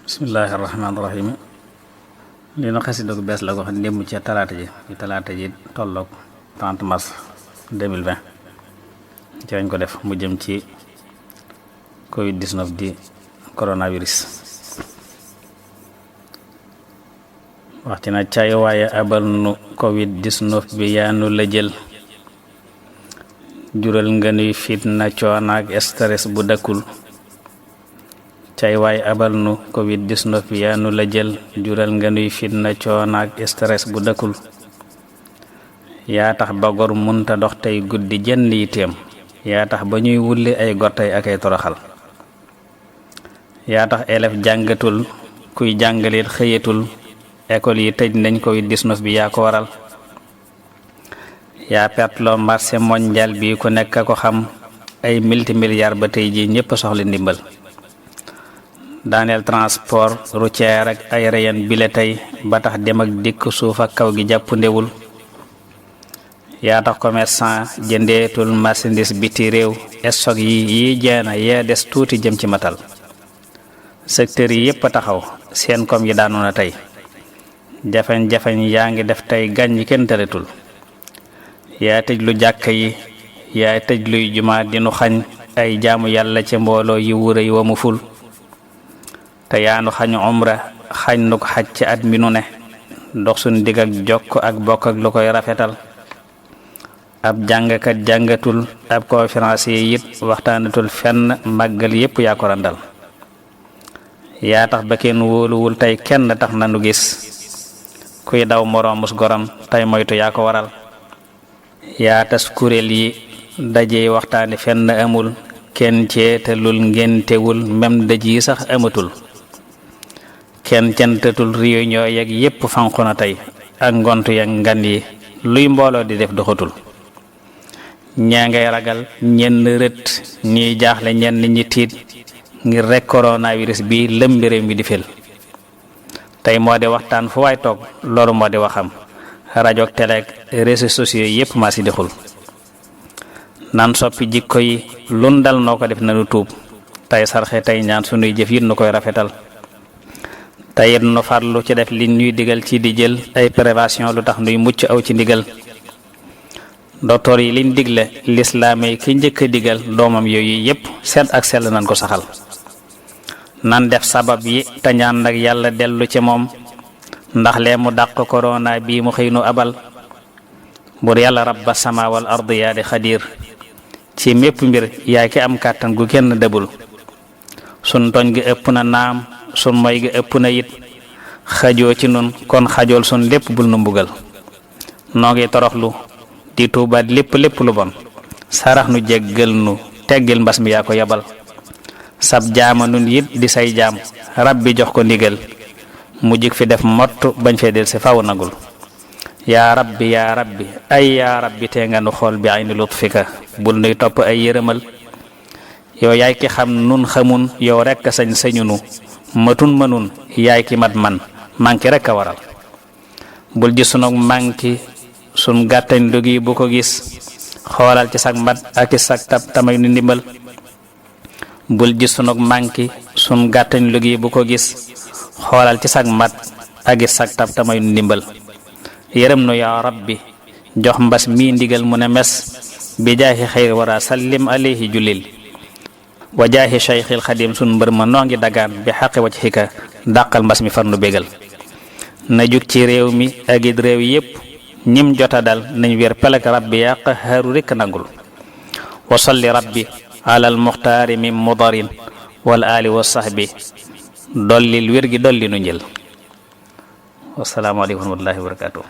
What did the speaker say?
bismillahi rahmaani rahim li na xasida gu bees la ko xam ne démb ci talaata ji tolloog 30 mars 2020 ci lañ ko def mu jëm ci covid-19 di coronavirus. wax ci na cay waaye abal nu covid-19 bi yaa nu la jël jural nga nuy fitna coonaak stress bu dëkkul cay waay abal nu covid-19 bi yaa nu la jël jural nga nuy fitna coonaak stress bu dëkkul yaa tax ba gor munta dox tey guddi jenn yiteem yaa tax ba ñuy wulli ay gortey ak ay toroxal yaa tax élève jàngatul kuy jàngalit xëyatul école yi tëj nañ covid-19 bi yaa ko waral yaa pertloo marché mondial bi ku nekk ko xam ay multimilliards ba tey ji ñépp soxla ndimbal daaneel transport routier ak aérien bile tey ba tax dem ak dikk suuf ak kaw gi jàpp ndewul yaa tax commerçant jëndeetul marchandise biti réew stock yi jeena yee des tuuti jëm ci matal secteur yi yépp a taxaw seen kom yi daanu na tey jafeñ-jafeñ yaa ngi def tey gàññ kenn tëretul yaa tëj lu jàkka yi yaa tëj luy jumaa dinu xañ ay jaamu yàlla ci mbooloo yi wure yi wa mu ful te yaanu xañ umra xañ nu ko xaj ci at mi nu ne dox suñ digg ak jokk ak bokk ak lu koy rafetal ab jàngkat jàngatul ab conférencier it waxtaanatul fenn màggal yépp yaa ko randal yaa tax ba kenn wóoluwul tey kenn tax na nu gis kuy daw moroomus goram tey moytu yaa ko waral yaa tas kuréel yi daje waxtaani fenn amul kenn ceetalul ngéntewul mem dëj yi sax amatul kenn cantatul réunion yeeg yépp fanqu na tey ak ngontu yeeg ngan yi luy mbooloo di def doxatul ñaa ngay ragal ñenn rët ñiy jaaxle ñenn ñi tiit ngir rek coronavirus bi lëmbi réew mi di fel tey moo di waxtaan fu waay toog loolu moo di waxam rajo ak télé ak réseaux sociaux yépp maa si dexul nan soppi jikko yi lun dal noo ko def nanu tuub tey sarxe tey ñaan sunuy jëf yit nu koy rafetal tey it nu farlu ci def li ñuy digal ci di jël ay prévention lu tax nuy mucc aw ci ndigal docteur yi liñ digle lislaam yi ki njëkk a digal doomam yooyu yépp seet ak sell nan ko saxal nan def sabab yi te ñaan nag yàlla dellu ci moom ndax lee mu dàq corona bii mu xëy nu abal bur yàlla rabba sama wal ard yaa di xadiir ci mépp mbir yaa ki am kàttan gu kenn dëbul sun toñ gi ëpp na naam sun moy gi ëpp na it xajoo ci nun kon xajool sun lépp bul nu mbugal noo ngi toroxlu di tuubaat lépp lu bon sarax nu jéggal nu teggil mbas mi yaa ko yabal sab jaama nun it di say jaam rabbi jox ko ndigal mu jik fi def mott bañ fee del si faw nagul yaa rabbi ay yaa rabbi tee nga nu xool bi ayni lutfika bul nuy topp ay yërëmal yow yaay ki xam nun xamun yow rekk sañ sañunu matun mënun yaay ki mat man manki rekk a waral bul ji sunug manki sun gàttañ lugi bu ko gis xoolal ci sag mat ak ci sag tab tamay nu ndimbal bul ji sunug manki sun gàttañ lugi bu ko gis xoolal ci sag mat ak sag tab tamay nu ndimbal yërëm nu yaa rabbi jox mbas mi ndigal mu ne mes bi jaahi xayr wara sallim alayhi julil wa jaahi cheikhil xadim sun mbër ma noo ngi dagaan bi xaqi wacc xika dàqal mbas mi far nu bégal na jug ci réew mi ak it réew yépp ñim jota dal nañ wér pelek rabbi yaa qahaaru rekk nangul wa salli rabbi alal muxtaari min mudarin wal ali wa sahbi dollil wér gi dolli nu njël wassalaamu aleykum wa rahmatullahi wa barakatuh